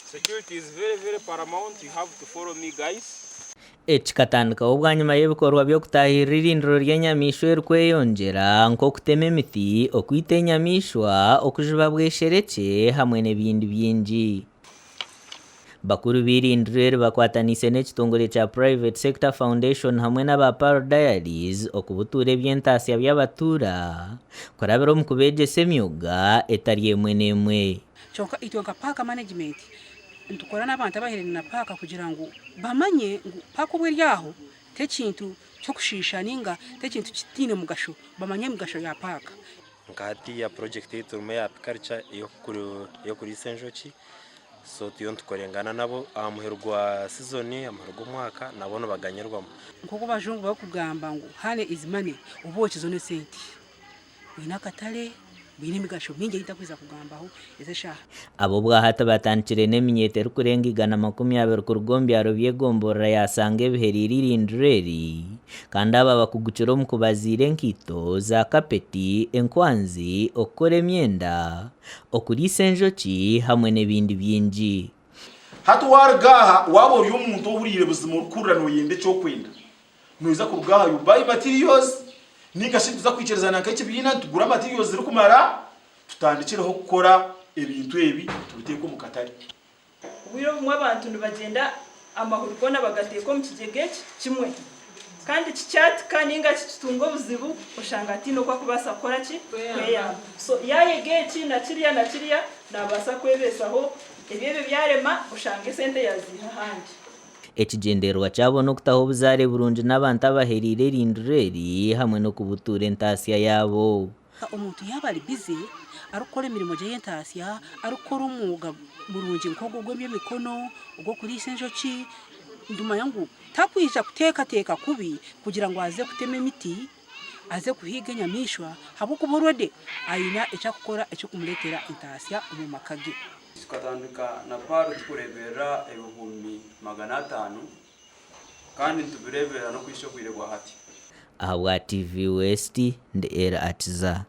Security is very very paramount you have to follow me guys. Eki kikatandikaho bwanyima y'ebikorwa by'okutaahirira eirindiro ry'enyamaishwa erikweyongyera nk'okutema emiti, okwita enyamaishwa, okujuba bwesherekye hamwe n'ebindi bingi. Bakuru b'eirindiro eri bakwataniise n'ekitongore kya Private Sector Foundation hamwe n'aba Pearl Diaries okubutuura eby'entaasya by'abatuura kurabira omu kubeegyesa emyoga etari emwe n'emwe. Kyonka itwe nka paaka management nitukora n'abantu abahereire na paaka kugira ngu bamanye ngu paaka obu eri aho t'ekintu ky'okushiisha ninga t'ekintu kitaine mugasho, bamanye emigasho ya paaka. Nka hatiiya purojekiti ei turimu eya apikarikya ey'okuriisa enjoki, so turiyo nitukorengana nabo aha muheru gwa sizoni, aha muheru gw'omwaka nabo nibaganyirwamu. Nk'oku abajungu barikugamba ngu honey is money, obwoki zo n'esente. Bwine akatare, bwine emigasho mingi ei ntakwija kugambaho ezi eshaaha. Aba obwahati batandikire n'eminyeeto erikurenga 120 kuruga omu byaro by'egomborora ya Sanga ebihereire eirindiro eri kandi aba bakugukire omu kubaziira enkaito, za kapeti, enkwanzi, okukora emyenda, okuriisa enjoki hamwe n'ebindi bingi. Hati waaruga aha, waaba ori omuntu ohuriire buzima orikuhurira nooyenda eki orikwenda, Noija kuruga aha you buy materials ninga shi nituza kwikirizana nk'ekibiina nitugura materials zirikumara tutandikireho kukora ebintu ebi tubiteeke omu katare. Obwire obumwe abantu nibagyenda amahuri goona bagateeka omu kigyega eki kimwe kandi kikyatika ninga kikitunga obuzibu oshanga hataine oku akubaasa kukora ki? Kweyamba. So yaayega eki na kiriya na kiriya naabaasa kwebeesaho ebyo ebyo byarema oshange esente yaaziiha ahandi. Ekigyendererwa kyabo n'okutaho obuzaare burungi n'abantu abahereire erindiro eri hamwe n'okubutuura entaasya yaabo. Omuntu yaaba ari bize arikukora emirimo gye y'entaasya, arikukora omwoga murungi nk'ogwo ogw'eby'emikono, ogw'okuriisa enjoki, nitumanya ngu takwija kuteekateeka kubi kugira ngu aze kutema emiti, aze kuhiiga enyamaishwa ahabw'okuba already aine eki arikukora ekirikumureetera entaasya omu maka ge. Tukatandika na Pearl turikureeberera 500,000 kandi nitubireeberera n'okuhitsya obwire bwa hati. Ahabwa TV West, ndi Elly Akiza.